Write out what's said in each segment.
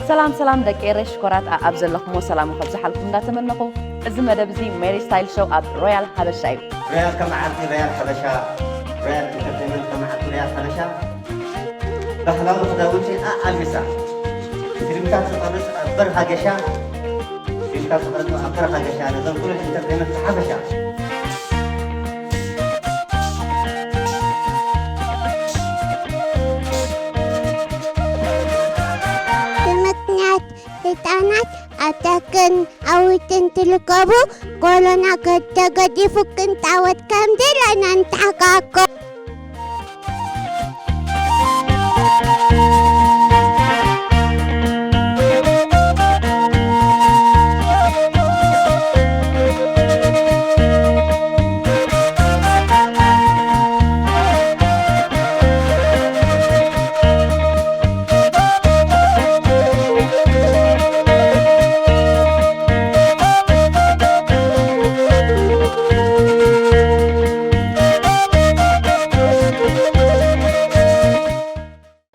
ሰላም ሰላም ደቂ ኤረይ ሽኮራት፣ ኣኣብ ዘለኹሞ ሰላም ከብዝሓልኩም እንዳተመነኹ፣ እዚ መደብ እዚ ሜሪ ስታይል ሾው ኣብ ሮያል ሓበሻ እዩ። ሮያል ከመዓልቲ ሮያል ሓበሻ፣ ሮያል ኢንተርቴይንመንት ከመዓልቲ ሮያል ሓበሻ፣ ባህላዊ ክዳውንቲ ኣኣልቢሳ፣ ፊልምታት ዝቐርጽ ኣብ በርሃ ገሻ፣ ፊልምታት ዝቐርጽ ኣብ በርሃ ገሻ፣ ነዞም ኩሉ ኢንተርቴይንመንት ብሓፈሻ። ብምኽንያት ህጻናት ኣብ ደገን ኣብ ውሽጥን ትርከቡ፣ ኮሮና ተገዲፉ ክንጻወት ከም ዘለና ንተሓጋገዝ።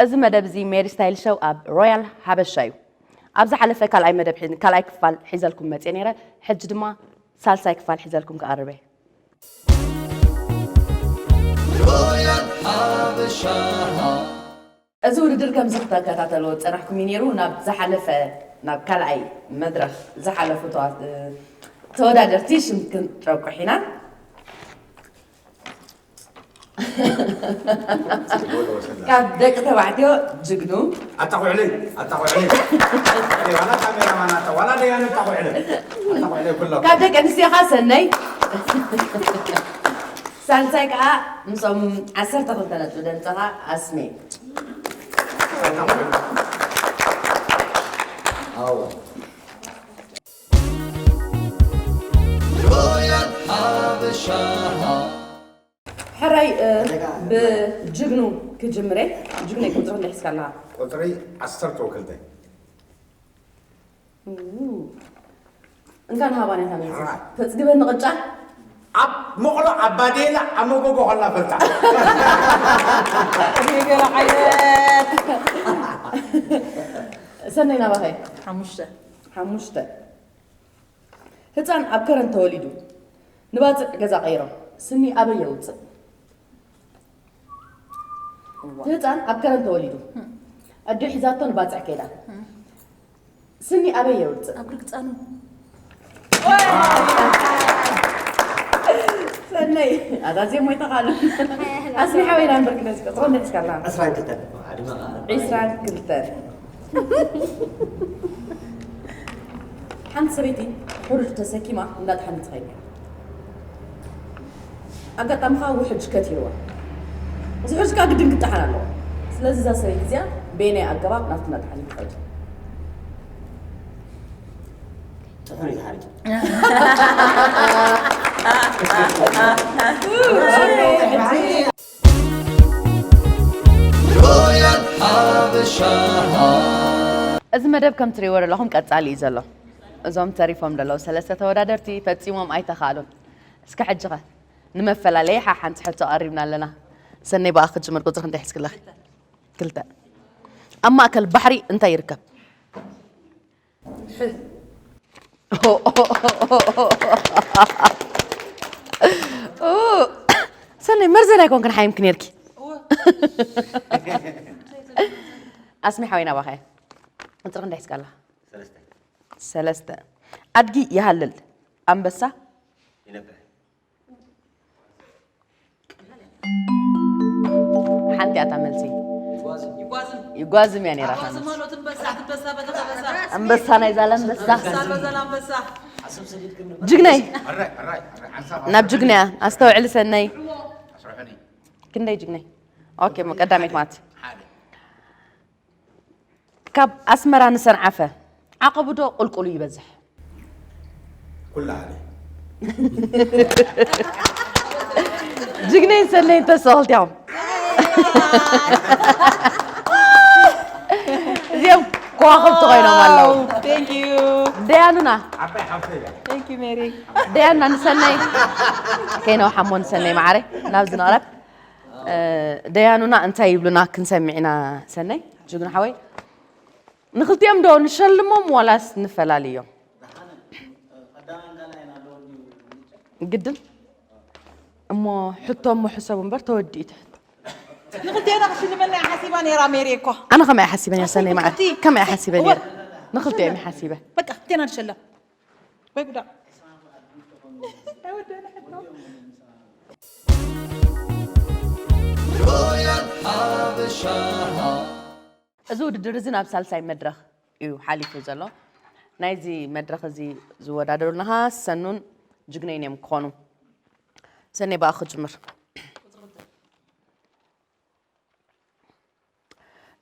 እዚ መደብ እዚ ሜሪ ስታይል ሾው ኣብ ሮያል ሓበሻ እዩ። ኣብ ዝሓለፈ ካልኣይ መደብ ሒ-፣ ካልኣይ ክፋል ሒዘልኩም መጽየ ነይረ። ሕጂ ድማ ሳልሳይ ክፋል ሒዘልኩም ክቐርብ እየ። ሮያል ሓበሻ። እዚ ውድድር ከምዚ ክትከታተልዎ ዝጸናሕኩም እዩ ነይሩ። ናብ ዝሓለፈ፣ ናብ ካልኣይ መድረኽ ዝሓለፉ ተዋ-፣ ተወዳደርቲ ሽም ክንረቁሕ ኢና። ካብ ደቂ ተባዕትዮ ጅግኑ። ኣታ ኩዕለይ፣ ኣታ ኩዕለይ። ዋላ ካሜራማን ኣታ፣ ዋላ ደያኑ ኣታ ኩዕለይ። ኣታ ኩዕለይ ኩሎም። ካብ ደቂ ኣንስትዮ ኸኣ ሰነይ። ሳልሳይ ከኣ ምስኦም ዓሰርተ ክልተ ነጥቢ ዘምጸኻ ኣስሜ። ኣታ ኩዕለይ። ኣዎ። ሮያል ሓበሻ። ሕራይ፣ እ፣ ብጅግኑ ክጅምር እየ። ጅግኑ ቁጽሪ ክንደይ ሒዝካ ኣለኻ? ቁጽሪ ዓሰርተ ክልተ። ው። እንካን ሃባና እታ መልሲ። ሕራይ። ተጽግበኒ ቅጫ። ኣብ መቕሎ፣ ኣብ ባዴላ፣ ኣብ መጎጎ ከላ ፈልጣ። ገለ ዓይነት። ሰነይ ናባኸ? ሓሙሽተ። ሓሙሽተ። ህጻን ኣብ ከረን ተወሊዱ። ንባጽዕ ገዛ ቀይሮም። ስኒ ኣበይ የውጽእ? እዋ። እቲ ህጻን ኣብ ከረን ተወሊዱ። ኣዲኡ ሒዛቶ ንባጽዕ ከይዳ። ስኒ ኣበይ የውጽእ? ኣብ ርግጻኑ። ሰነይ፣ ኣዛዜ ሞይታ ኻሉ። ኣስሚ ሓወይ፣ ናምበር ክነስቀ፣ ጽቆ እንደስካላ። ዕስራን ክልተን። ዕስራን ክልተን። ሓንቲ ሰበይቲ ሕሩጭ ተሰኪማ እንዳጥሓነት ትኸይድ ነይራ። ኣጋጣሚ ኸኣ ውሕጅ ከቲርዋ። እዚ ውሕጅ ከኣ ግድን ክጠሓን ኣለዎ። ስለዚ እዛ ሰበይቲ እዚኣ በየናይ ኣገባብ ናብቲ መጥሓኒ ትኸይድ? ጥሑን እዩ ዝሓርጭ። ሮያል ሓበሻ። እዚ መደብ ከም ትሪእዎ ዘለኹም ቀጻሊ እዩ ዘሎ። እዞም ተሪፎም ዘለዉ ሰለስተ ተወዳደርቲ ፈጺሞም ኣይተኻእሉን። እስከ ሕጂ ኸ ንመፈላለዪ ሓ-፣ ሓንቲ ሕቶ ኣቕሪብና ኣለና። ሰነይ፣ ብኣኺ ክጅምር። ቁጽሪ ክንደይ ሒዝኪ ኣለኺ? ክልተ። ኣብ ማእከል ባሕሪ እንታይ ይርከብ? ሰነይ፣ መርዘን ኣይኮንክን ሓይምኪ ነርኪ። ኣስሚ ሓወይ፣ ናባኸ። ቁጽሪ ክንደይ ሒዝካ ኣለኻ? ሰለስተ። ሰለስተ። ኣድጊ ይሃልል፣ ኣንበሳ ይነብሕ። ሓንቲ እያ እታ መልሲ። ይጓዝም። ይጓዝም እያ ነይራ እታ መልሲ። ኣንበሳ ናይዛ ኣንበሳ። ጅግነይ። ናብ ጅግነያ ኣስተውዕሊ ሰነይ። ክንደይ ጅግነይ? ኦኬ፣ እሞ ቀዳመይቲ ማለት እዩ። ካብ ኣስመራ ንሰንዓፈ ዓቐቡ ዶ ቁልቁሉ ይበዝሕ? ኩላ ዓሊ። ጅግነይን ሰነይን ተሰልትዮም። እዚኦም ከዋኽብቲ ኮይኖም ኣለዉ። Thank you። ደያኑና። ዓባይ ሓፍተይ እያ። Thank you, Mary። ደያኑና ንሰነይ። ከይነውሓሞ ንሰነይ መዓረ። ናብዚ ንቕረብ። እ፣ ደያኑና እንታይ ይብሉና ክንሰምዕ ኢና ሰነይ? ጅግና ሓወይ። ንኽልቲኦም ዶ ንሸልሞም ዋላስ ንፈላልዮም? ግድን እሞ ሕቶ እሞ ሕሰቡ እምበር ተወዲኡ እቲ ሕቶ። ንኽልቴና ክሽልመና እያ ሓሲባ ነይራ ሜሪ እኮ። ኣነ ከመይ ሓሲበ ነይረ ሰነይ መዓር? ከመይ ሓሲበ ነይረ? ንኽልቲኦም እየ ሓሲበ። በቃ ክልቴና ንሸለም። ወይ ጉዳ። ሮያል ሓበሻ። እዚ ውድድር እዚ ናብ ሳልሳይ መድረኽ እዩ ሓሊፉ ዘሎ። ናይዚ መድረኽ እዚ ዝወዳደሩልና ኸኣ ሰኑን ጅግነይን እዮም ክኾኑ። ሰኔ፣ ብኣኺ ክጅምር።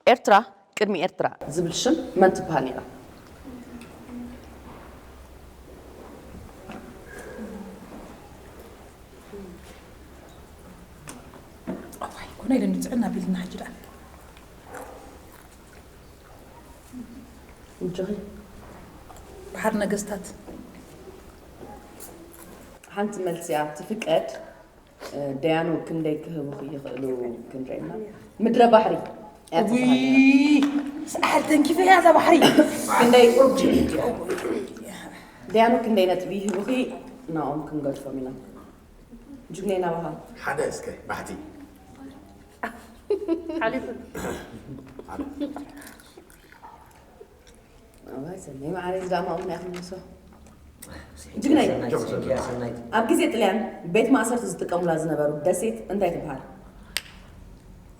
ኤርትራ ቅድሚ ኤርትራ ዝብል ሽም መን ትበሃል ነይራ? ኣዋይ፣ ኮነ ኢለ ንጥዕና ቢልና ሕጂ ደኣ። እጆኺ። ባሕሪ ነገስታት። ሓንቲ መልሲ እያ ትፍቀድ። እ፣ ደያኑ ክንደይ ክህቡኺ ይኽእሉ ክንርኢ ኢና። ምድረ ባሕሪ እያ ትበሃል ነይራ። ውይ፣ ሰዓል ተንኪፈ እያ እዛ ባሕሪ። ክንደይ፣ ደያኑ ክንደይ ነጥቢ ይህቡኺ ናኦም ክንገድፎም ኢና። ጅግነይ ናባኻ። ሓደ እስከ ባሕቲ። ሓሊፉ። ሓደ። እዋይ፣ ሰናይ መዓረይ፣ ዝዳማኡ ምኽንያት ንመልሶ። ጅግናይ። ሰናይት፣ ሰናይት። ኣብ ግዜ ጥልያን ቤት ማእሰርቲ ዝጥቀሙላ ዝነበሩ ደሴት እንታይ ትበሃል?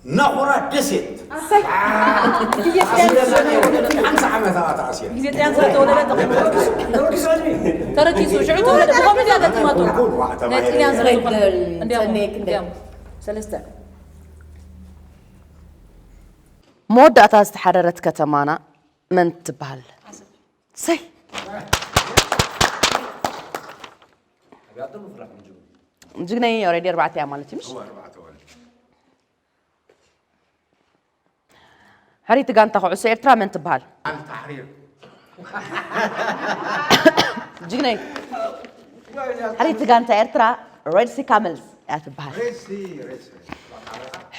ናኹራ ደሴት። ኣሰይ። ሓምሳ ዓመት ኣብኣ ተኣሲረ። ግዜ ጥልያን ስለ ተወለደ ተረኪሱ። ሽዑ ተወለደ። ብኸምኡ እያ ገጢማቶ። ናይ ጥልያን ስለ ዝኾነ። እንዲያውም፣ ሰኔ ክንደይ? እንዲያውም። ሰለስተ። መወዳእታ ዝተሓረረት ከተማና መን ትበሃል? ሰይ። ጅግነይ ኦሬዲ ኣርባዕተ እያ ማለት እዩ፣ ምሽ? ሕሪቲ ጋንታ ኩዕሶ ኤርትራ መን ትበሃል? ኣልታሕሪር። ጅግነይ። ሕሪቲ ጋንታ ኤርትራ ሬድ ሲ ካመልስ እያ ትበሃል። ሬድ ሲ፣ ሬድ ሲ።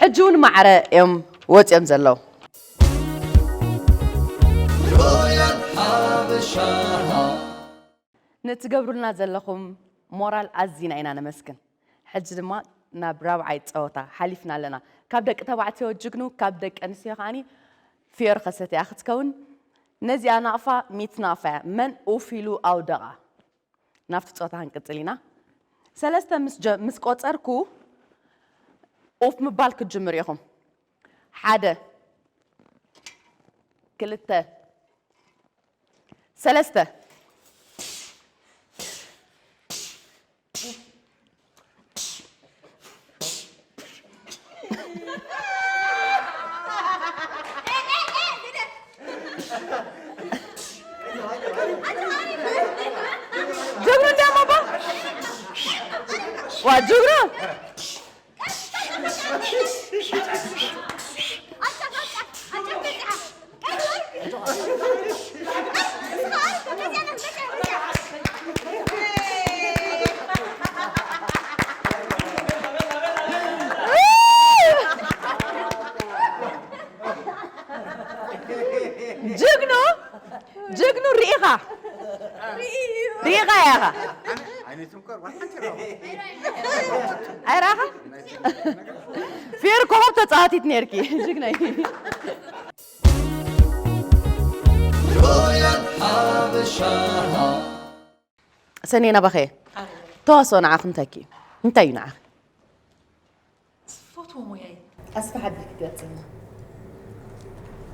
ሕጂ እውን ማዕረ እዮም ወፂኦም ዘለዉ። ሮያል ሓበሻ። ንእትገብሩልና ዘለኹም ሞራል ኣዚና ኢና ነመስግን። ሕጂ ድማ ናብ ራብዓይ ጸወታ ሓሊፍና ኣለና። ካብ ደቂ ተባዕትዮ ጅግኑ፣ ካብ ደቂ ኣንስትዮ ከዓኒ ፍዮሪ ከሰተ እያ ክትከውን። ነዚኣ ናቕፋ ሚት ናቕፋ እያ። መን ኡፍ ኢሉ ኣውደቓ? ናብቲ ጸወታ ክንቅጽል ኢና። ሰለስተ ምስ ጀ-፣ ምስ ቆጸርኩ ኡፍ ምባል ክትጅምሩ ኢኹም። ሓደ፣ ክልተ፣ ሰለስተ። ጀግኑ እንዲያም ኣባ። ዋ፣ ጀግኑ። ጅግኑ ርኢኻ ርኢኻ ኢኻ ኣይራኻ ፌር ኮኸብ ተጻዋቲት ነርኪ ጅግናይ ሰኔ ናባኸ ተዋስኦ ንዓኺ እንታይ እዩ እንታይ እዩ ንዓኺ ዝፈትዎ ሞያይ ኣስፍሕ ኣቢልኪ ግለፅልና።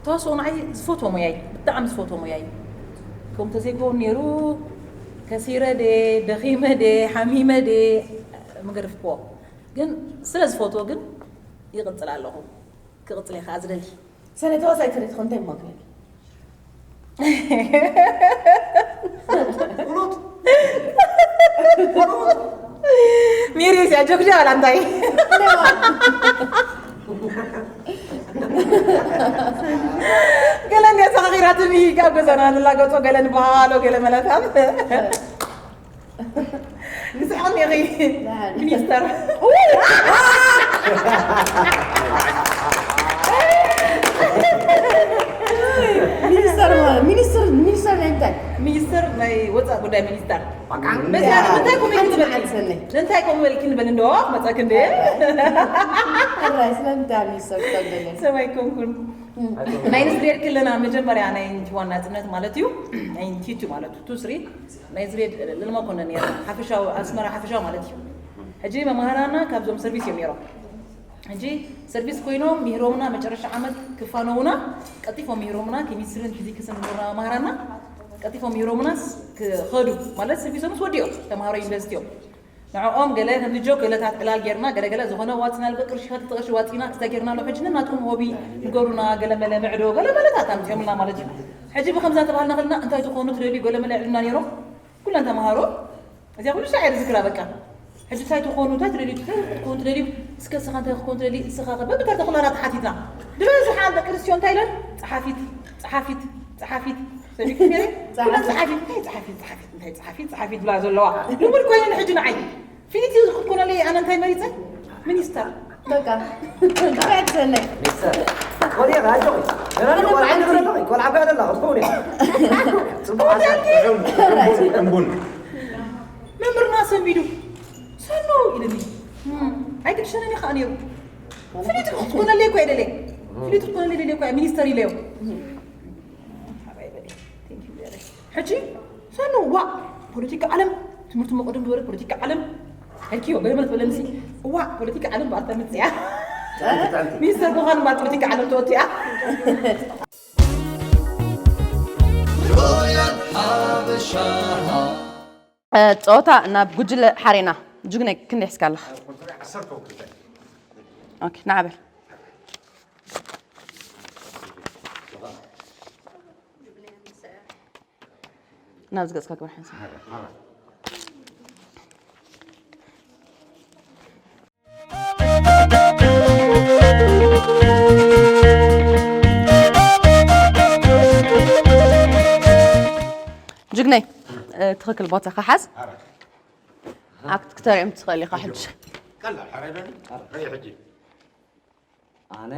ተዋስኦ ንዓይ ዝፈትዎ ሞያይ ብጣዕሚ ዝፈትዎ ሞያይ ከም ተዘይከውን ነይሩ ከሲረ ደ ደኺመ ደ ሓሚመ ደ ምገርፍክዎ ግን ስለ ዝፈትዎ ግን ይቕፅል ኣለኹ ክቕፅል እየ ከዓ ዝደሊ ሰነ ተዋሳይ ተሪትኹ እንታይ እሞ ክብል ሚሪስ እያ ጆግጃ ዋላ እንታይ ገለ እንዲያ ሰኻኺራትኒ ካብ ገዛና ንላገጾ ገለ ንበሃሃሎ ገለ መለታት ንስሕቕ እኒኺ ሚኒስተር ሚኒስተር ሚኒስተር ሚኒስተር ናይ እንታይ ሚኒስተር ናይ ወፃእ ጉዳይ ሚኒስተር እንታይ ኮም በልኪ ንበል እንዶ መፀክ እንደ ሰማይ ኮንኩን ናይ ንስሬድ ክለና መጀመርያ ናይ ዋና ፅነት ማለት እዩ ናይ ቲቱ ማለት ቱ ስሪ ናይ ዝሬድ ልልማ ኮነ ነርና ሓፈሻዊ ኣስመራ ሓፈሻዊ ማለት እዩ ሕጂ መማህራና ካብዞም ሰርቪስ እዮም ነይሮም ሕጂ ሰርቪስ ኮይኖም ምሂሮምና መጨረሻ ዓመት ክፋነውና ቀልጢፎም ምሂሮምና ኬሚስትሪን ፊዚክስን ዝምህሩና መማህራና ቀልጢፎም ምሂሮምና ክኸዱ ማለት ሰርቪሶምስ ወዲኦም ተምሃሮ ዩኒቨርሲቲ እዮም ንዕኦም ገለ ከምዚ ጆክ ገለታት ዕላል ጌርና ገለገለ ዝኾነ ዋፅና ልበ ቅርሺ ኸልተ ቅርሺ ዋፂና ክስታይ ጌርና ኣሎ ሕጂ ነናትኩም ሆቢ ንገሩና ገለመለ ምዕዶ ገለመለታት ኣምፅኦምልና ማለት እዩ ሕጂ ብከምዛ ተባህልና ከልና እንታይ ትኾኑ ትደልዩ ገለመለ ይዕሉና ነይሮም ኩለን ተምሃሮ እዚኣ ኩሉ ሳዕ እየ ዝዝክራ በቃ ሕጂ እንታይ ትኾኑ እንታይ ትደልዩ እንታይ ክትኮኑ ትደልዩ እስከ እስኻ እንታይ ክትኮኑ ትደሊ እስኻ ከ በብተርተ ኩላና ተሓቲትና ዝበዝሓ ደቂ ኣንስትዮ እንታይ ኢለን ፀሓፊት ፀሓፊት ፀሓፊት ሰሚዕኩም ነይረ ኩለን ፀሓፊት እንታይ ፀሓፊት ፀሓፊት እንታይ ፀሓፊት ፀሓፊት ዝብላ ዘለዋ ልሙድ ኮይኑ ንሕጂ ንዓይ ፊሊቲ ክትኮነለይ ኣነ እንታይ መሪፀ ሚኒስተር በቃ ጥራይ ትሰለይ ወዲያ ኣጆኺ ገና ቆልዓ ነገር ኣለኺ ቆልዓ ጋር ኣላ ክትኮኒ ጽቡቕ ሓሳብ ጥዑም ጥዑም ቡን መምህርና ሰሚዱ ሰኖ ኢልኒ ኣይትድሸነኒ ከዓ ነይሩ ፍሊት ክትኮነለይ እኮ የደለይ ፍሊት ክትኮነለይ ደለይ እኮ ሚኒስተር ኢለዮ ሕጂ ሰኑ ዋ ፖለቲካ ዓለም ትምህርቲ መቆደም ዝበለ ፖለቲካ ዓለም ሕልኪዮ ገለ መለት በለንሲ እዋ ፖለቲካ ዓለም ባርታ ምፅያ ሚኒስተር ምዃን ባር ፖለቲካ ዓለም ተወቲያ ጸወታ ናብ ጉጅለ ሓሬና ጅግነ ክንደይ ሒዝካ ኣለኻ ንዓበል ናብዚ ገጽካ ግበር ሓንሳብ ጅግነይ ትኽክል ቦታኻ ሓዝ ኣክት ክተርእዮም ትኽእል ኢኻ ሕጂ ኣነ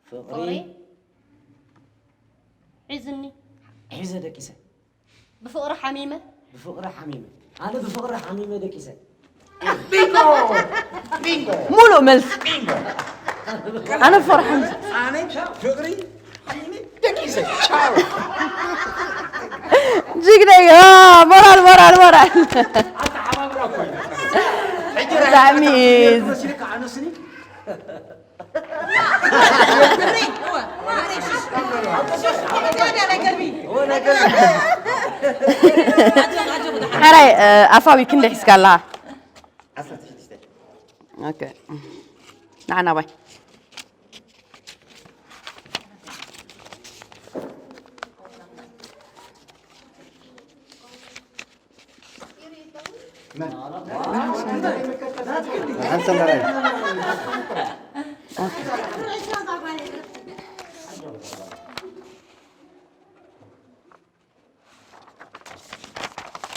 ፍቕሪ ሒዝኒ ሒዘ ደቂሰ ብፍቕሪ ሓሚመ ብፍቕሪ ሓሚመ ኣነ ብፍቕሪ ሓሚመ ደቂሰ ሙሉእ መልሲ ኣነ ፍቕሪ ሓሚመ ፍቕሪ ጅግነይ ሞራል ሞራል ሞራል ብጣዕሚ ሕራይ ኣፋዊ ክንደይ ሒዝካ ኣለኻ ንዓና ባይ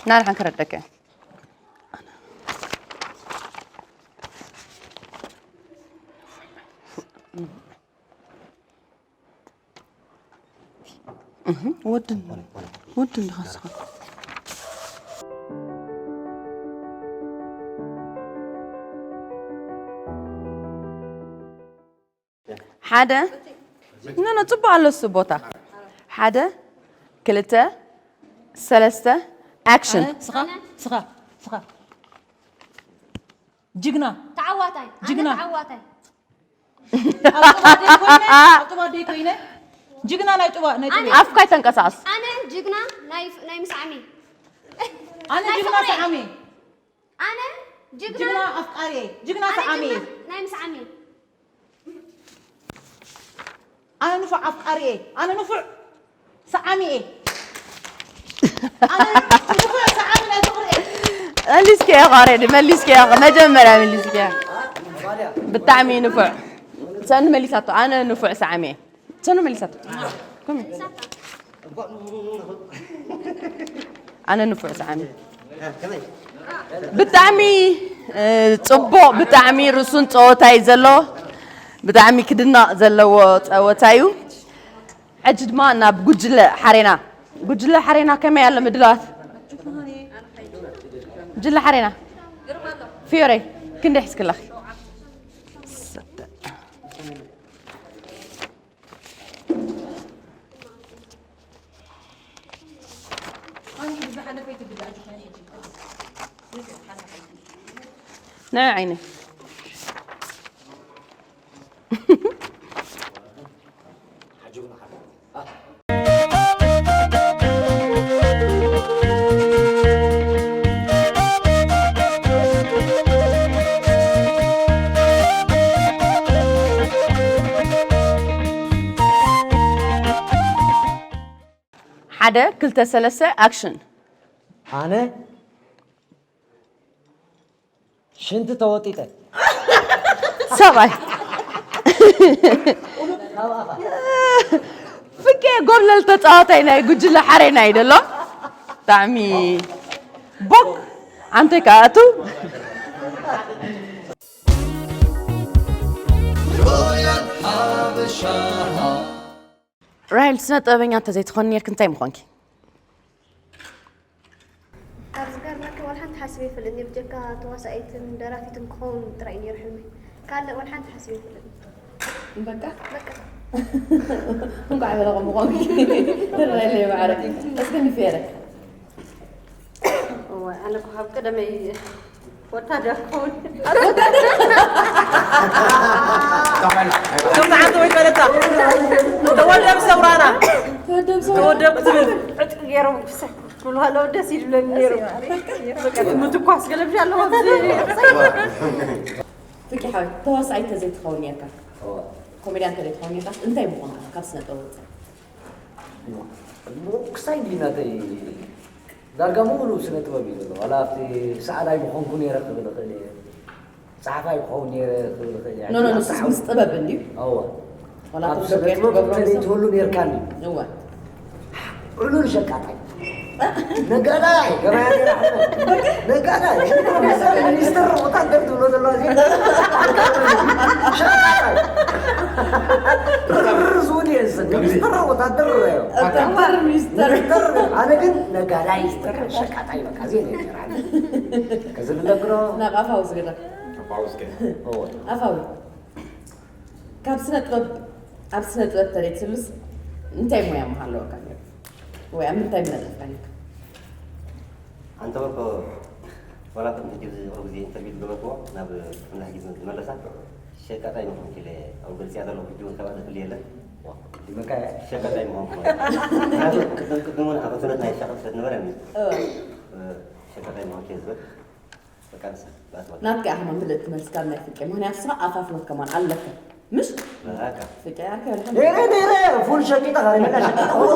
ናልሓን ክረደከ እህ፣ ወድን ወድን ዲኻ ንስኻ? ሓደ። ኖ፣ ኖ፣ ጽቡቕ ኣሎ እሱ ቦታ። ሓደ፣ ክልተ፣ ሰለስተ፣ ኣክሽን። ኣነ፣ ስኻ፣ ስኻ፣ ስኻ። ጅግና። ተዓዋታይ። ኣነ ጅግና። ተዓዋታይ። ኣብ ጥባ ደይ ኮይነ፣ ኣብ ጥባ ደይ ኮይነ። ጅግና ናይ ጥባ፣ ናይ ጥባ። ኣነ ኣፍካ ኣይተንቀሳቕስ። ኣነ ጅግና ናይ፣ ናይ ምስዓሚ። ኣነ ናይ ጅግና ፍቕረይ። ሰዓሚ። ኣነ ጅግና ጅግና ኣፍቃሪ እየ። ጅግና ኣነ ሰዓሚ እየ። ጅግና ናይ ምስዓሚ። ኣነ ንፉዕ ኣፍቃሪ እየ። ኣነ ንፉዕ ሰዓሚ እየ። ኣነ ንፉዕ ሰዓሚ ናይ ፍቕሪ እየ። መሊስክዮ ኦሬዲ፣ መሊስክዮ። መጀመርያ መሊስክዮ። ብጣዕሚ ንፉዕ። ሰኒ መሊሳቶ። ኣነ ንፉዕ ሰዓሚ እየ። ሰኒ መሊሳቶ። ኮሚ። ኣነ ንፉዕ ሰዓሚ። ብጣዕሚ፣ እ፣ ጽቡቕ፣ ብጣዕሚ ርሱን ጸወታ እዩ ዘሎ። ብጣዕሚ ክድነቕ ዘለዎ ጸወታ እዩ። ሕጂ ድማ ናብ ጉጅለ ሓሬና። ጉጅለ ሓሬና ከመይ ኣሎ ምድላዋት? ጉጅለ ሓሬና። ፊዮሬ፣ ክንደይ ሒዝክለኺ? ናይ ዓይነይ። ሓደ፣ ክልተ፣ ሰለስተ፣ ኣክሽን። ኣነ ሽንቲ ተወጢጠ። ሰብኣይ። ፍቄ ጎብለል ተጻዋታይ ናይ ጉጅለ ሓሬና እዩ ደሎ። ብጣዕሚ ቦክ ኣንተ ከኣቱ። ራሄል፣ ስነ ጥበበኛ እንተዘይትኾኒ ነርኪ እንታይ ምኾንኪ? ካብ ዝገርመኪ ዋላ ሓንቲ ሓሲበ ኣይፈልጥን እየ፣ ብጀካ ተዋሳኢትን ደራፊትን ክኸውን ጥራይ እዩ ነይሩ ሕልመይ። ካልእ ዋላ ሓንቲ ሓሲበ ኣይፈልጥን። በቃ? በቃ። እንኳዕ በለኹም ምኾንኪ። ይረኣየለይ ማዕረ። እስኪ ንፌረ። እዋይ፣ ኣነ እኮ ካብ ቀደመይ ወታደር ክኸውን። ከምዚ ዓንተ ወይ ቀለታ። ተወደብ ሰውራና። ተወደብ ትብል። ዕጥቂ ገይሮም ክስሕ ክብሉ ከለዉ ደስ ይብለኒ ነይሩ። በቃ፣ ምትኳስ ገለብሻ ኣለዎ ኣብዚ። ፍቂ ሓወይ፣ ተዋሳኣይ እንተዘይትኸውን ነርካ፣ እዋ። ኮሜድያን እንተዘይትኸውን ነርካ፣ እንታይ ምኾንካ ካብ ስነ ጥበብ ወጻኢ? እሞ ክሳይ እንዲ ናተይ ዳርጋ ምሉእ ስነ ጥበብ እዩ ዘሎ። ዋላ ኣብቲ ሰኣላይ ምኾንኩ ነይረ ክብል እኽእል እየ። ጸሓፋይ ክኸውን ነይረ ክብል እኽእል እየ። ኖ፣ ኖ፣ ኖ፣ ኣብቲ ምስ፣ ዓውዲ ምስ ጥበብ እንድዩ። እወ። ዋላ ኣብ ትውደብ ስነ ጥበብ ትገብሮ እንተዘይትህሉ ነይርካኒ። እወ። ዕሉል ሸቃጣይ። ነጋዳይ፣ ገበያ ገይራ ሕነ። ነጋዳይ። ሚኒስትር ወታደር ትብሎ ዘለዋ እዚኣ። ሸቃጣይ። ርር ዝውን እየ ዝሰ-፣ ሚኒስትር ወታደር እየ። ወታደር ሚኒስትር። ሚኒስትር፣ ኣነ ግን ነጋዳይ፣ ሸቃጣይ በቃ፣ እዚአ እየ ገይራ ሕነ። ከዚ ንለግሮ። ናብ ኣፋዊ ዝግዳ። ኣፋዊ ዝግዳ። እወ። ኣፋዊ። ካብ ስነ ጥበብ፣ ኣብ ስነ ጥበብ ተደይ ትህሉስ እንታይ ሞያ ምሃለወካ ነይሩ? ወይ ኣብ ምንታይ ምነጠፍካ ነይርካ? ኣንተ ወርቆ፣ ዋላ ቅድሚ ሕጂ ኣብዚ ቅርብ ግዜ ኢንተርቪው ዝገበርክዎ፣ ናብ ምምላሕ ግዜ ዝመለሳ፣ ሸቃጣይ ምዃንኪ ኢለ ኣብ ገልጽያ ዘለኹ፣ ሕጂ እውን ካብኣ ዝፍለ የለን። ዋ፣ ይመካ እያ። ሸቃጣይ ምዃንኪ ማለት። ምኽንያቱ ቅድም ቅድም እውን ኣብ እቶነት ናይ ሸቐጥ ስለ ዝነበረኒ፣ እወ። እ፣ ሸቃጣይ ምዃንኪ እየ ዝብል። በቃ ንሳ፣ በቃ። ናትካ ኢኻ መምልእቲ መልሲ ካብ ናይ ፍቄ። ምኽንያቱ ንስኻ ኣፋፍኖት ከማን ኣለካ። ምሽ? በቃ። ፍቄ፣ ኣርኪ፣ ኣልሓምዱሊላህ። ነይረ፣ ነይረ፣ ፉል ሸቂጠ፣ ካሪመላ ሸቂጠ፣ ኩሉ።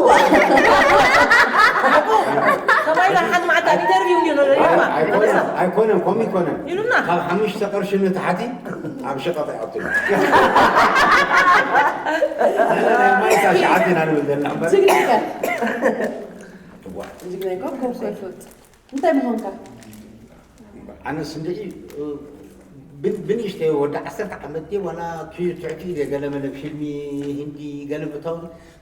ከማይ ኢላ ሓንቲ መዓልቲ ኣብ ኢንተርቪው እንዲዩ ነይሩ፣ ኣይ-፣ ኣይኮነን፣ ኣይኮነን፣ ከምኡ ኣይኮነን። ኢሉና። ካብ ሓሙሽተ ቅርሺ ንታሕቲ ኣብ ሸቀጥ ኣይኣቱን። ንሕና ናይ ማይ እታ ሸዓት ኢና ንብል ዘለና እምበር። ጅግና ኢኻ። እዋ። ጅግና ኢኻ፣ ኮፍ፣ ኮፍ፣ ኮፍ። እንታይ ምዃንካ? ኣነስ እንድዒ፣ ብ-፣ ብንእሽተይ ወዲ ዓሰርተ ዓመት ድየ፣ ዋላ ኪ-፣ ትሕቲ ኢለ ገለመለ ፊልሚ ህንዲ ገለ ምእታው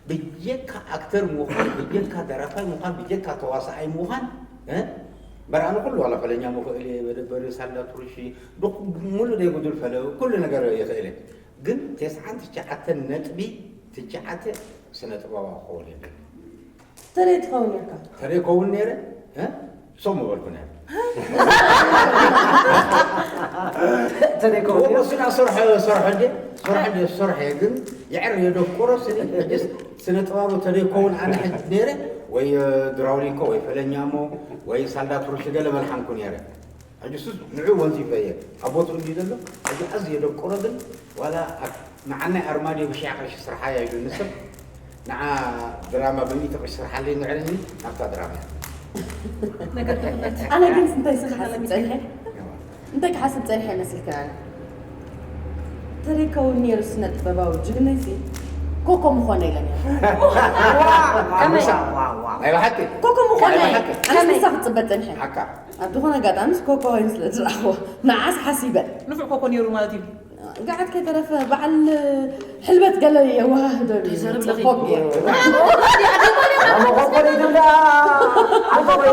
ብጀካ ኣክተር ምዃን፣ ብጀካ ደራፋይ ምዃን፣ ብጀካ ተዋሳኣይ ምዃን፣ እ? በርኣነ ኩሉ ዋላ ፈለኛ ምኽእል እየ፣ መደበሪ ሳላ ቱርሺ፣ ብኩ-፣ ሙሉ ደይ ጉዱል ፈለ፣ ኩሉ ነገር ይኽእል እየ። ግን ተስዓን ትሽዓተን ነጥቢ ትሽዓተ ስነ ጥበባዊ ክኸውን የብለይ። ተለይ ትኸውን ነርካ። ተለይ ከውን ነይረ፣ እ? ሶም በልኩ ነይረ። ተለይ ከውን ነይረ። ወስና ሰርሐ፣ ሰርሐ እንዴ? ሰርሐ እንዴ? ሰርሐ ግን የዕር የደፍቆሮ ስኒ ሕጅስ ስነ ጥበቡ ተለይ ከውን ኣነ ሕጅ ነይረ ወይ ድራውሊኮ ወይ ፈለኛሞ ወይ ሳልዳት ሩሽ ገለ መልሓምኩ ነይረ። ሕጂ እሱስ ንዑ ወንዚፈ እየ። ኣብ ቦትኡ እንዲዩ ዘሎ። ሕጂ ኣዝዩ የደቆሮ ግን ዋላ ኣብ ንዓናይ ኣርማድዮ ብሽሕ ቅርሺ ስርሓያ ኢሉ ንስብ ንዓ ድራማ ብሚእቲ ቅርሺ ስርሓለይ ንዕርኒ ናብታ ድራማ እያ። ነገር ድኽነት። ኣነ ግን እንታይ ስኻ ሓስብ ጸኒሐ? እንታይ ክሓስብ ጸኒሐ መስልክን ኣነ? ተደይከውን ነይሩ ስነ ጥበባዊ ጅግነይሲ ኮኮ ምኾነ ኢለ ነይረ። ከመይ? ናይ ብሓቂ? ኮኮ ምኾነ። ናይ ብሓቂ? ኣነስ ንሳ ክጽበ ጸኒሐ። ሓቃ። ኣብ ዝኾነ ኣጋጣሚስ ኮኮ ኮይኑ ስለ ዝረኣኽዎ፣ ንዓስ ሓሲበ። ንፉዕ ኮኮ ነይሩ ማለት እዩ። ገዓት ከይተረፈ በዓል ሕልበት ገለ የወሃህዶ እዩ። ተዘርብ ለኺ። ጽቡቕ ገይሩ። ኣሞ ኮኮ ደይ ትብላ። ኣሞ ወይ።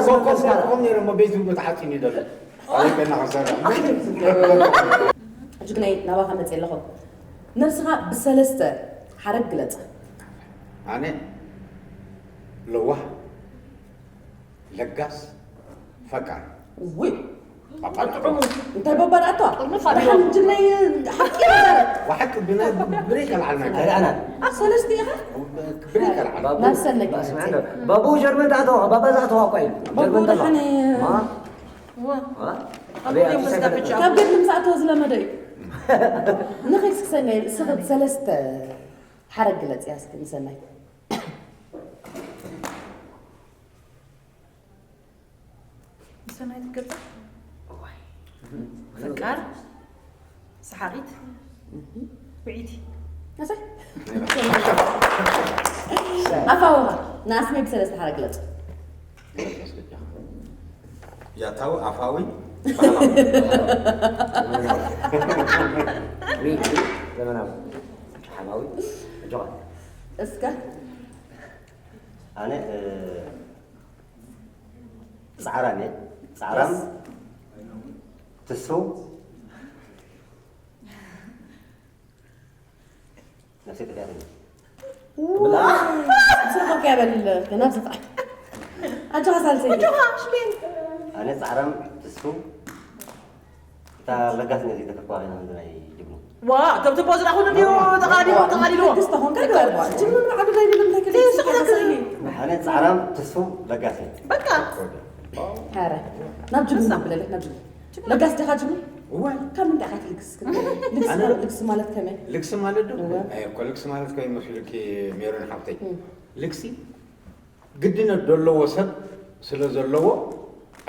ኮኮ ነይሩ እሞ ቤት ምግቢ ተሓጺኑ እዩ ዘሎ። ኣበይ ከና ክንሰርሕ? ጅግናይ ናባኻ መጽእ ኣለኹ። ነብስኻ ብሰለስተ ሓረግ ግለጻ። ኣነ ለዋህ ለጋስ ፈቃር። ውይ፣ ኣባላቱ። እንታይ በባል ኣቶ? ጥርንፍ ኣድርጎ። ደሓን ጅግናይ ሓቂ ይዛረብ። ወሓቂ ብና-፣ ብናይ ከልዓልና። ኣይ፣ ኣና። ሰለስተ ኢኻ? ብናይ ከልዓልና። ባቡ፣ ናብ ሰነይ ባስማዕና። ባቡ ጀርመን ተኣተዋ፣ ባባ ዝኣተዋ እኳ እዩ። ባቡ ጀርመን ተሎ። ደሓን እዩ። ማ? ዋ። ዋ? ኣብ ኣበይ ገለ ኣንተ ምስ ሳይፈለጥ? ጋብቻ። ካብ ገድሊ ምስ ኣተወ ዝለመደ እዩ። ንኺድ እስኪ ሰነይ፣ እስኺ ሰለስተ ሓረግ ግለጽ እያ እስኪ ንሰናይ። ንሰናይ ትገልጻ? እዋይ። ፈቃር፣ ሰሓቒት፣ እህ። ውዒቲ። ኣሰይ። ኣፋውኻ፣ ንኣስመይ ብሰለስተ ሓረግ ግለጹ። ያታዊ፣ ኣፋዊ፣ ባህላዊ። ዘመናዊ። ሓማዊ። ኣጆኻ። እስከ። ኣነ፣ እ፣ ጻዕራም እየ። ጻዕራም፣ የስ። ትስፉው፣ ነፍሰይ ጠፊኣትኒ። ብላ። ብስርኮካ ይበል፣ ናብስኻ። ኣጆኻ ሳልሰይ። ኣጆኻ፣ ሽሜን። ኣነ ጻዕራም፣ ትስፉው፣ እታ ለጋስ ነዚ ተተኳኺና ምንድን ናይ ጅግኑ። ዋ፣ እቶም ትቦ ዝረኣኹ እንዲሁ ተቓሊሉ፣ ተቓሊሉ። ትዕግስቲ ኾንካ ግበር። ጅግኑ ንባዕሉ ዘይብል እንታይ ከ ትስቕ ትስቕ ትብል? ኣነ ጻዕራም፣ ትስፉው፣ ለጋስ እየ። በቃ። ኧረ፣ ናብ ጅግኑ ብለለይ፣ ናብ ጅግኑ። ለጋስ ዲኻ ጅግኑ? እወ። ካብ ምንታይ ኢኻ ትልግስ? ልግሲ፣ ኣነ ልግሲ ማለት ከመይ? ልግሲ ማለት ዶ? እወ። ኣይ፣ እኮ ልግሲ ማለት ከመይ መስልኪ ሜሮን ሓፍተይ? እም። ልግሲ ግድነት ደለዎ ሰብ ስለ ዘለዎ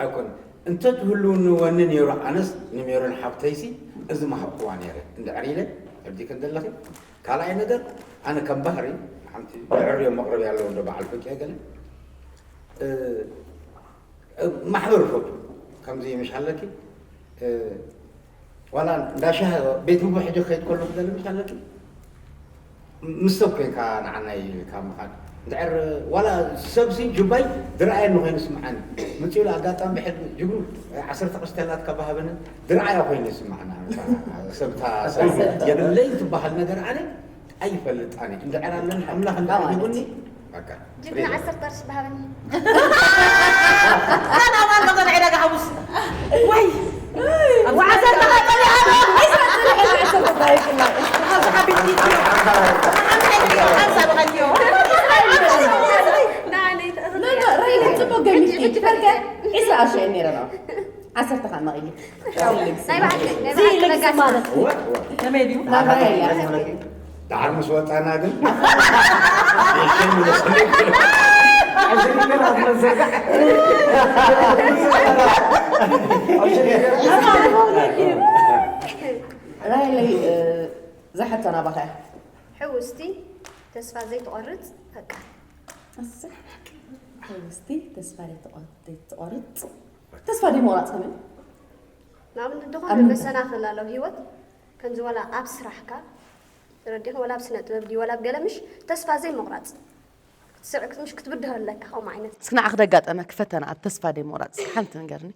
ኣይኮነን። እንተ ትህልውኒ ወኒ ነይሩ ኣነስ ንሜሮን ሓፍተይሲ እዚ ምሃብክዋ ነይረ። እንድሕር ኢለ ሕጂ ከም ዘለኺ ካልኣይ ነገር ኣነ ከም ባህሪ ሓንቲ የዕርዮ መቕረቢ ኣለዎ እንዶ በዓል ፍቄ ገለ፣ እ፣ ማሕበር ይፈቱ። ከምዚ ምሽ ኣለኪ፣ እ፣ ዋላ እንዳ ሻሂ ቤት ምግቢ ሕጂ ክኸይድ ከለኹ ገለ ምሽ ኣለኪ፣ ምስ ሰብ ኮይንካ ንዓናይ ካብ ምኻድ። እንድሕር ዋላ ሰብሲ ጁባይ ድርኣየኒ ኮይኑ ይስምዓኒ። ምጽኡ ኢሉ ኣጋጣሚ ብሕልሚ ጅግሩ ዓሰርተ ቅርሺ ተላትካ ባሃበኒ ድርኣያ ኮይኑ ይስምዓና። ሰብታ ሰብ የብለይ ትበሃል ነገር ኣነ ኣይፈልጣን እየ። እንድሕር ኣለኒ ኣምላኽ እንድሕር ሂቡኒ፣ በቃ። ጅግና ዓሰርተ ቅርሺ በሃበኒ። ኣነ ኣማን መቐለ ዕዳጋ ሓሙስ። ወይ። ዓሰርተ ቀጠልያ። ሓምሳ ሓቢብቲ። ሓምሳ በቐልዮ። ንዓለይ ተእርር። ራይለ ጽቡቅ ገሚትኪ። ፈርከ ዒስራ ቅርሺ እየን ነይረን። ዓሰርተ ኻብ መቒኒ። ናይ ባዕለይ፣ ናይ እዚ ባዕለይ ልግሲ ለጋስ። ማለት እወ፣ እወ። ከመይ ድዩ? ናብራ እያ። ደሓር ምስ ወጣና ግን፣ ሽም ንስልክ። ራይለይ፣ እ፣ ዝሓቶ ናባኻ እያ። ሕውስቲ፣ ተስፋ ዘይትቖርጽ፣ በቃ። እሰይ። ሕውስቲ፣ ተስፋ ዘይትቖ-፣ ዘይትቖርጽ። ተስፋ ዘይምቑራጽ ከመይ? ንኣብነት፣ ኣብ ዝኾነ ምንታይ? መሰናኽል ኣሎ ህይወት፣ ከምዚ ዋላ ኣብ ስራሕካ፣ ተረዲእኹም? ወላ ኣብ ስነ ጥበብ ድዩ ወላ ኣብ ገለ፣ ምሽ ተስፋ ዘይምቑራጽ ክትስዕክ፣ ምሽ ክትብድሆ ኣለካ። ከምኡ ዓይነት እስኪ ንዓኺ ደጋጠመኪ ፈተና ኣብ ተስፋ ደይ ምቑራጽ እስኪ ሓንቲ ንገርኒ።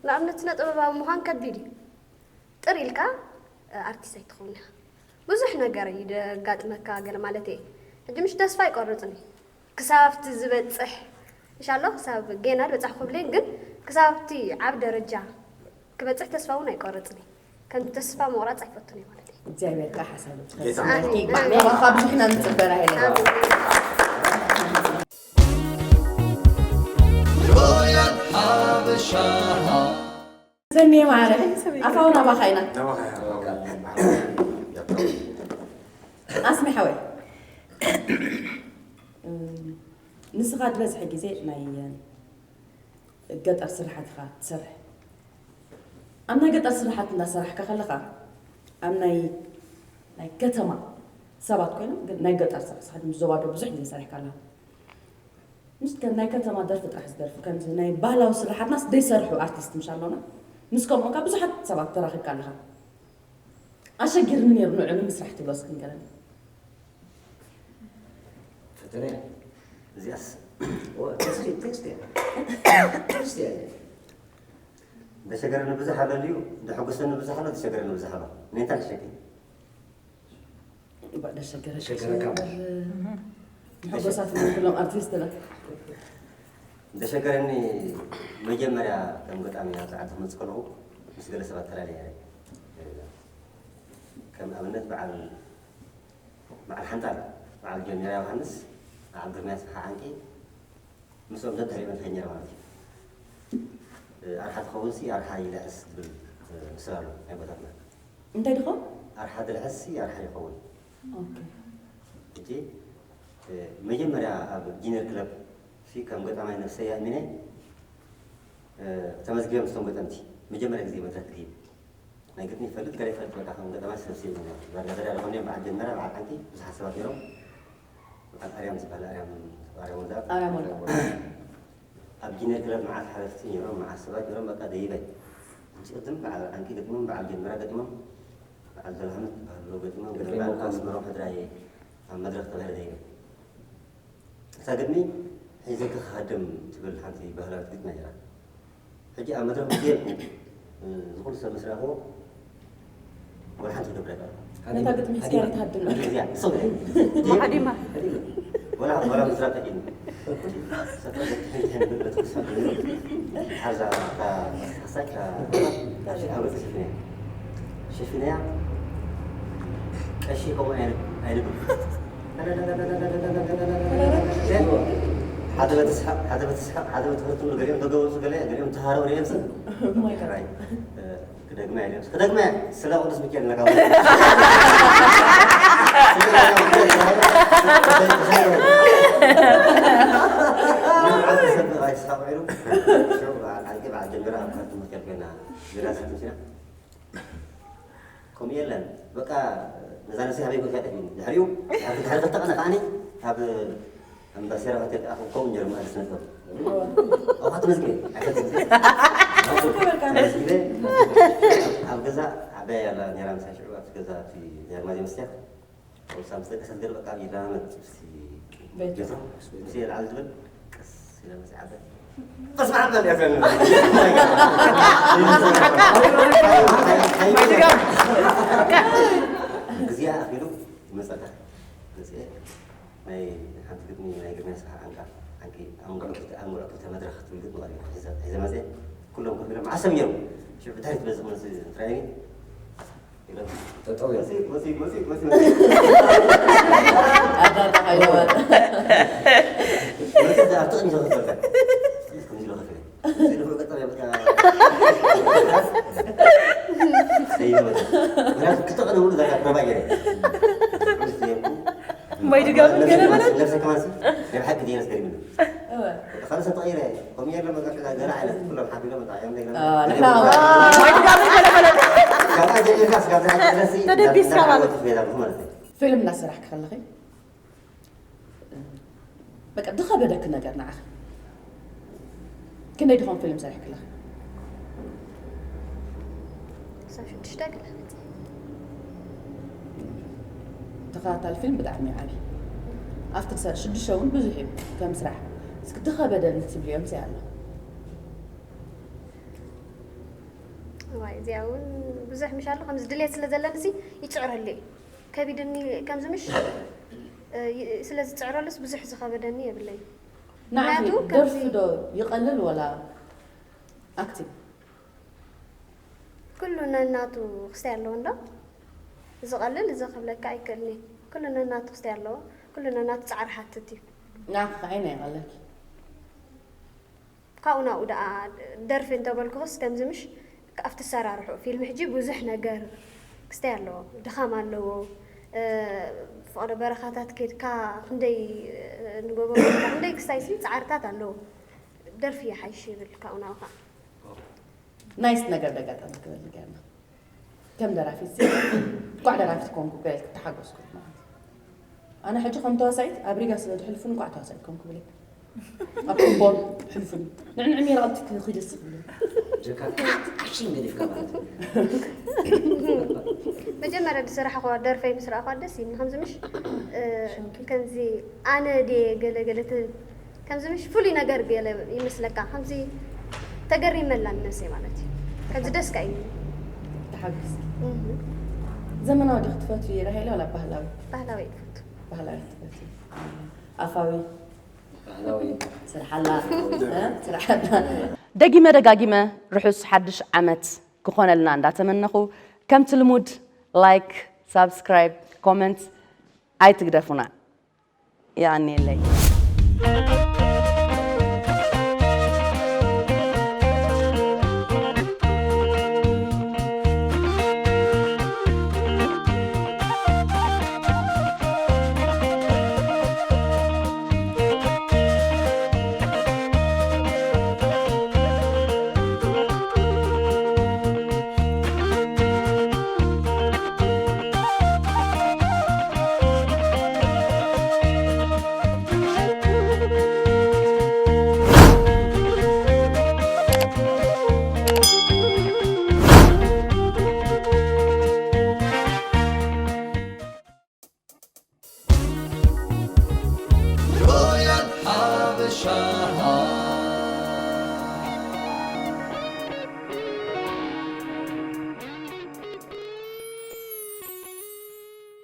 ንኣብነት ስነ ጥበባዊ ምዃን ከቢድ እዩ። ጥር ኢልካ ኣርቲስት ኣይትኸውን ኢኻ። ብዙሕ ነገር እዩ ደጋጥመካ ገለ ማለት እየ። ሕጂ ምሽ ተስፋ ኣይቆርጽን እዩ። ክሳብ ኣብቲ ዝበጽሕ እንሻሎ ክሳብ ጌና ዝበጻሕ ክብለይ ግን ክሳብ ኣብቲ ዓብ ደረጃ ክበጽሕ ተስፋ እውን ኣይቆርጽን እዩ። ከም ተስፋ ምቑራጽ ኣይፈቱን እየ ማለት እዩ። እግዚኣብሔር ከዓ ሓሳብ ካብ ብዙሕና ንፅበራ ሄለ ሰኒ ማረ ኣፋው ናባኻ ኢና ኣስሚ ሓወይ ንስኻ ዝበዝሐ ግዜ ናይ ገጠር ስራሓት ኢኻ ትሰርሕ ኣብ ናይ ገጠር ስራሓት እንዳሰራሕካ ከለኻ ኣብ ናይ ናይ ከተማ ሰባት ኮይኖም ግን ናይ ገጠር ስራሕ ስራሕ ምስ ዞባዶ ብዙሕ ግዜ ሰሪሕካ ኣለኻ ምስ ከም ናይ ከተማ ደርፊ ጥራሕ ዝደርፉ ከምዚ ናይ ባህላዊ ስራሓትናስ ዘይሰርሑ ኣርቲስት ምሽ ኣሎና ምስ ከምኦም ከ ብዙሓት ሰባት ተራኺብካ ኣለኻ ኣሸጊርኒ ነይሩ ንዑ ንምስራሕ ትብሎ እስኪ ንገረኒ ፈተነ እዚኣስ ቴክስት ቴክስት ቴክስት ደሸገረኒ ብዙሕ ኣሎ ድዩ ደሐጎሰኒ ብዙሕ ኣሎ ደሸገረኒ ብዙሕ ኣሎ ነንታ ሸቂ ደሸገረ ደሸገረ ካብ መሐጎሳት ኩሎም ኣርቲስትና ደሸገረኒ መጀመርያ ከም ገጣሚ ኣብ ዓዲ ክመፅእ ከለኹ ምስ ገለ ሰባት ተላለየ ከም ኣብነት በዓል በዓል ሓንጣል በዓል ጀሚራ ዮሃንስ በዓል ግርማይ ስብሓ ዓንቂ ምስኦም ደድሕሪኦም ተኸይድ ነይረ ማለት እዩ። ኣርሓ ትኸውን ሲ ኣርሓ ይልሕስ ዝብል ምስል ኣሎ ናይ ኣቦታትና። እንታይ ድኾን? ኣርሓ ዝልሕስ ሲ ኣርሓ ይኸውን። ሕጂ መጀመርያ ኣብ ጂነር ክለብ ሲ ከም ገጣማይ ነብሰይ ኣእሚነ ተመዝጊበ ምስቶም ገጠምቲ መጀመርያ ግዜ መድረክ ክህብ ናይ ግጥሚ ይፈልጥ ገለ ይፈልጥ በቃ ከም ገጠማይ ሰብ ሰብ ይብልና ዛርጋ ዘዳ ደኾን እዮም በዓል ጀመራ በዓል ሓንቲ ብዙሓት ሰባት ነይሮም በዓል ኣርያም ዝበሃል ኣርያም ኣርያም ወልዳ ኣርያም ወልዳ ኣብ ጂነር ክለብ መዓት ሓለፍቲ ነይሮም መዓት ሰባት ነይሮም በቃ ደይበ ሕጂ ቅድም በዓል ዓንቂ ገጢሞም በዓል ጀመራ ገጢሞም በዓል ዘላህመት ዝበሃል ብሎ ገጢሞም ገለ በዓል ኣስመሮም ሕድራየ ኣብ መድረክ ተባሂለ ደይበ እታ ግጥሚ ሒዘኪ ክሃድም ትብል ሓንቲ ባህላዊት ግጥሚ ነይራ። ሕጂ ኣብ መድረኽ ምስ ገርኩ ዝኹሉ ሰብ ምስ ረኣኽዎ ወላ ሓንቲ ክገብር ኣይከኣልኩ። ነታ ግጥሚ ሒዝካ ትሃድም። እዚኣ ሰው ሃዲማ። ወላ ወላ ምስራቅ ተኪኒ። ሰፈር ሕን ሕን ብለት ክሳብ ሓዛ ሓሳካ ኣብ ገጽ ሽፍንያ ሽፍንያ ቀሺ ከምኡ ኣይልብም። ሓደ በቲ ስሓቕ ሓደ በቲ ስሓቕ ሓደ በቲ ህርትም ገሊኦም ተገወፁ ገለ ገሊኦም ተሃረው ሪኦም ሰብ ክደግማ እዮም ክደግማ ስለ ቅዱስ ሚካኤል ነካ ስሓቕ ኢሉ ዓቂ በዓል ጀምራ ኣብ ካርቱ ሚካኤል ኮይና ግራሳ ትምሲና ከምኡ የለን በቃ ነዛ ነብሰይ ሃበይ ጎይታ ጠፊኒ ድሕሪኡ ድሕሪ ክልተ ቀነ ከዓኒ ኣብ ኣምባሴራ ሆቴል ከኣ ክከውን ጀርማ ስነጥበብ ኣውካ ትመዝግብ ኣይፈልጥን ተመዝጊበ ኣብ ገዛ ዓባይ ኣላ ነራ ምሳይ ሽዑ ኣብቲ ገዛ እቲ ጀርማ ዘይመስትያት ሳምስተቀሰት ገለ በቃ ይላመድ ምስ የልዓል ዝብል ቀስ ኢለ መፅዓበ ቀስ በዓል እያ ዘለ እዚኣ ኣኺሉ መፀካ መፅአ ናይ ሓንቲ ግጥሚ ናይ ግርማይ ስራሕ ዓንቃ ዓንቂ ኣንጉዕ ክልተ ኣንጉዕ ክልተ መድረክ ትብል ግጥሚ ቀሪባ ሒዘ መፅአ ኩሎም ኮፍ ኢሎም ዓሰብ ነይሩ ሽዑ ብድሕሪት በዚ ክመፅእ እንትረኣየኒ ማይ ድጋም ገለ ማለት ነብሰ ከማንሲ ናይ ብሓቂ ዲነስ ገሪምኒ ካልእ ሰብ ተቐይረ ከምኡ የለ መጋሽ ገለ ዓይነት ኩሎም ሓቢሎም መጣ እዮም ንሕና ተደቢስካ ማለት ተደቢስካ ማለት ፊልም እናሰራሕኪ ከለኺ በቃ ዝኸበደኪ ነገር ንዓኺ ክንደይ ድኾን ፊልም ሰሪሕኪ ኣለኺ ክሳብ ሽዱሽተ ገለ መፅእ ተኸታታሊ ፊልም ብጣዕሚ እዩ ዓብዪ። ኣብቲ ክሳብ ሽዱሽተ እውን ብዙሕ እዩ ከም ስራሕ። እስኪ ድኸበደኒ ትብልዮም እንታይ ኣሎ? ዋይ እዚኣ እውን ብዙሕ ምሽ ኣሎ። ከምዚ ድሌት ስለ ዘለኒ ሲ ይፅዕረሉ እዩ። ከቢድኒ ከምዚ ምሽ እ፣ ይ- ስለ ዝፅዕረሉስ ብዙሕ ዝኸበደኒ የብለይ። ንዓኺ ምክንያቱ ደርፊ ከምዚ- ዶ ይቐልል ወላ ኣክቲንግ? ኩሉ ነናቱ ክስታይ ኣለዎ እንዶ። ዝቐልል እዚ ክብለካ ኣይክእልኒ። ኩሉ ነናቱ ክስታይ ኣለዎ። ኩሉ ነናቱ ፃዕሪ ሓትት እዩ። ንዓኺ ከ ኣየናይ ይቐለልኪ? ካብኡ ናብኡ ደኣ ደርፊ እንተበልኩኽስ ከምዚ ምሽ ኣብቲ ሰራርሑ ፊልም ሕጂ ብዙሕ ነገር ክስታይ ኣለዎ። ድኻም ኣለዎ። እ፣ ፍቕሪ በረኻታት ኬድካ ክንደይ፣ እ፣ ንጎቦ ኬድካ ክንደይ ክስታይ ሲ ፃዕርታት ኣለዎ። ደርፊ ይሓይሽ ይብል ካብኡ ናብኡ ከዓ። ናይስ ነገር ደጋጣሚ ክበል ገርና ከም ደራፊት ሲ እንኳዕ ደራፊት ኮንኩ ገለ ተሓጎስኩ ማለት እዩ። ኣነ ሕጂ ከም ተዋሳኢት ኣብ ሪጋ ስለ ዝሕልፉ እንኳዕ ተዋሳኢት ኮንኩ ብለይ ኣብ ቁቦን ሕልፉን ንዕንዕም የረቐብቲ ክኺደስ ይብሉ። ጀካ ኣሽን ገዲፍካ ማለት እዩ። መጀመርያ ዝሰራሕኹዋ ደርፈይ ምስ ረኣኹዋ ደስ ይብኒ። ከምዚ ምሽ እ፣ ከምዚ ኣነ ድየ ገለ ገለ ትብል ከምዚ ምሽ ፍሉይ ነገር ገለ ይመስለካ። ከምዚ ተገሪመላ ንነብሰይ ማለት እዩ። ከምዚ ደስ ካ እዩ። ተሓግስ። እህ፣ ዘመናዊ ዶ ክትፈትዊ ራሄል ዋላ ባህላዊ? ባህላዊ እየ ትፈቱ። ባህላዊ ትፈትዊ። ኣፋዊ ባህላዊ ስርሓላ እ? ስርሓላ። ደጊመ ደጋጊመ ርሑስ ሓድሽ ዓመት ክኾነልና እንዳተመነኹ ከምቲ ልሙድ ላይክ፣ ሳብስክራይብ፣ ኮመንት ኣይትግደፉና። የቐንየለይ። ሮያል ሓበሻ